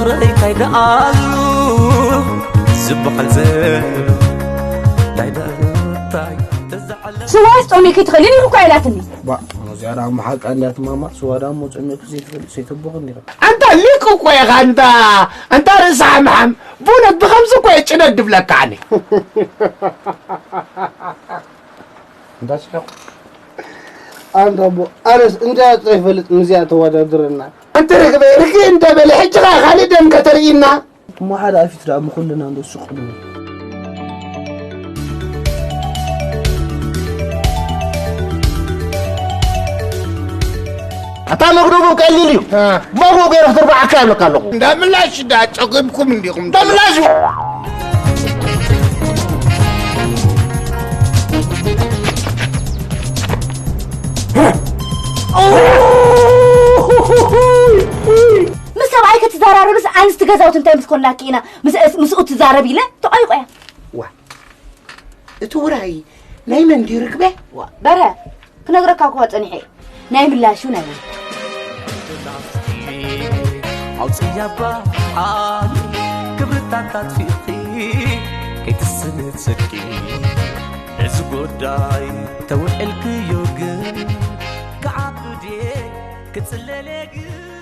እንታይ ደኣሉ ዝበሃል ዘሎ እንታይ ደኣሉ እንታይ ተዛዕለ ስዋ ስጠውኒ ክትኽእልን ኢሉ እኳ ኢላትኒ። ባ እዚኣ ደኣ መሓቃ እንዲያ ትማማ ስዋ ደኣ ሞፅእ መክዚ ትፈልጥ ሰይተቦኹ እንዲኻ። ኣንታ ሊቅ እኮ ኢኻ ኣንታ ኣንታ ርእሲ ሓምሓም። ብእውነት ብኸምዚ እኮ እየ ጭነት ድብለካ ኣነ። እንዳ ስሕቕ ኣንታ ኣቦ ኣነስ እንታይ ኣጥረ ይፈልጥ ምስዚኣ ተወዳድረና። ኣንተ ርግበይ ርግእ እንተበለ ሕጂ ኸኣ ካልእ ደም ከተርእይና። እሞ ሓደ ኣፊት ደኣ ምኹልና እንዶ ሱቕ ንብል። ኣታ መግደቡ ቀሊል እዩ። መግቡ ገይረ ክትርብዓካ ይብለካ ኣለኹ። እንዳ ምላሽ እንዳ ጸገምኩም እንዲኹም። እንዳ ምላሽ እዩ። ምስ ሰብኣይ ክትዘራረብስ ኣንስቲ ገዛውቲ እንታይ ምስ ኮናኪ ኢና ምስ- ምስኡ ትዛረብ ኢለ ተቆይቆያ። ዋ እቲ ውራይ ናይ መን ድዩ ርግበ? ዋ በረ ክነግረካ እኳ ጸኒሐ ናይ ምላሹ ናይ ኣውፅያባ ሓኒ ክብርታት ኣጥፊእኺ ከይትስንጽኪ እዚ ጉዳይ ተውዕልክዮ ግን ክዓብዴ ክጽለሌ ግን